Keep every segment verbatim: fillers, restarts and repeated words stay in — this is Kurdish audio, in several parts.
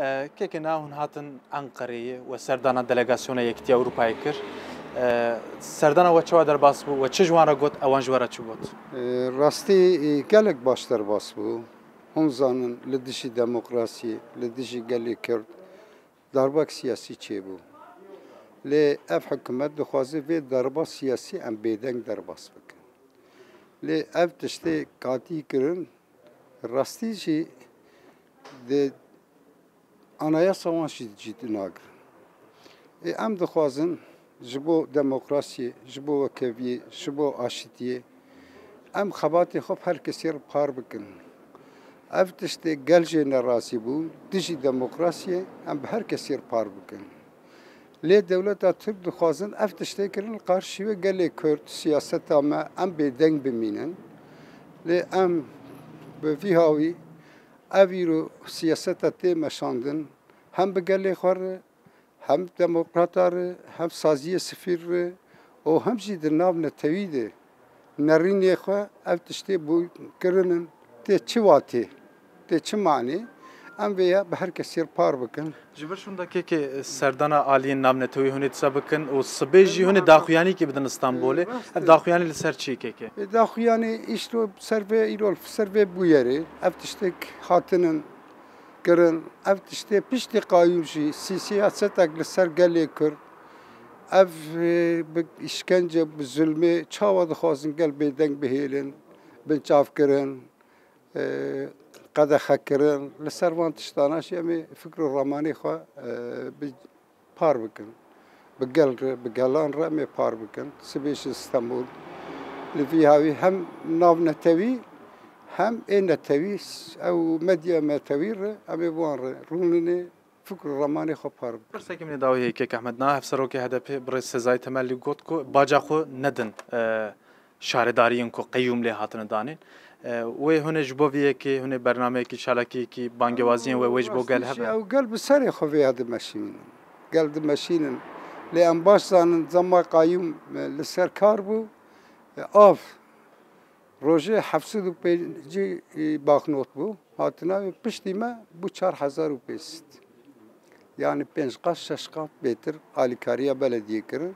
E, kekê niha hûn hatin Enqereyê we serdana delegasyona Yekîtiya Ewropayê kir. E, serdana we çawa derbas bû? We çi ji wan re got? Ewan ji we re çi got? E, rastî, e, gelek baş derbas bû. Hûn zanin li dijî demokrasiyê, li dijî gelê Kurd darbak siyasî çêbû. Lê ev hikûmet dixwaze vê darba siyasî em bêdeng derbas bikin. Lê ev tiştê katî kirin, rastî jî di anayasa wan jî cî nagirin. Ê, em dixwazin ji bo demokrasiyê, ji bo wekeviyê, ji bo aşitiyê em xebatê xwe bi her kesê re par bikin. Ev tiştê gel jê nerazî bû, dijî demokrasiyê em bi her kesê re par bikin. Lê dewleta Tirk dixwazin ev tiştê kirin li qarşî wê gelê Kurd, siyaseta me, em bêdeng bimînin. Lê em bi vî hawî ev îro siyaseta tê meşandin, hem bi gelê xwe re, hem demokrata re, hem saziyê sifîl re û hem jî di nav netewî de nerînê xwe ev tiştê bû kirinin. Tê çi watê, tê çi manê? Em vê ya bi her kesê re par bikin. Ji vir şûnda kekê serdana aliyên navnetewî hûn ê disa bikin û sibê jî hûn ê daxuyanîkî bidin Îstanbulê. Ev daxuyanî li ser çi ye kekê? E, daxuyanî îşte ser vê îro, ser vê bûyerê ev tiştek hatinin kirin. Ev tiştê piştî qayûm jî sî-, siyasetek li ser gelê Kurd. Ev, e, bi îşkence, bi zulmê çawa dixwazin gel bêdeng bihêlin, binçavkirin, e, qedexekirin. Li ser van tiştana jî em ê fikr û ramanê xwe, e, bi par bikin. Bi gel re, bi gelan re em ê par bikin. Sibê jî Stenbol. Li vî hawî hem navnetewî hem ê netewî, ew medya netewî re em ê bi wan re rûnînê, fikr û ramanê xwe par bikin. Pirsekî min ê dawî heye kek Ehmed. Niha hevserokê H D P birêz Sezai Temelî got ku baca xwe nedin, e, şaredariyên ku qeyûm lê hatine danîn. E, wê hûn ê ji bo vê yekê, hûn ê bernameyekî, çalakiyekî, bangewaziyên we, wê ji bo gel hebe? Ew gel bi serê xwe vê ya dimeşînin. Gel dimeşînin. Lê em baş zanin, zema qayûm, e, li ser kar bû. E, av. Rojê heft sed û pêncî, e, banknot bû. Hatina wê piştî me bû çar hezar û pênc sed. Yani pênc qat, şeş qat bêtir alîkariya belediyê kirin.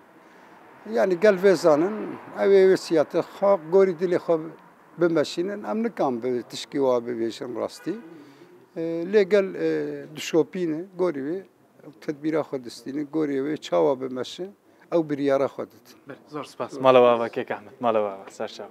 Yani gel vê zanin, ew ê wê siyaseta xwe gorî dilê xwe bimeşînin. Em nikan bi tişkî wa bibêjin rastî. E, lê gel, e, dişopîne, gorî wê tedbîra xwe distîne, gorî wê çawa bimeşe, ew biryara xwe didin. Belê, zor spas. Mala we ava kek Ehmed, mala we ava, ser çava.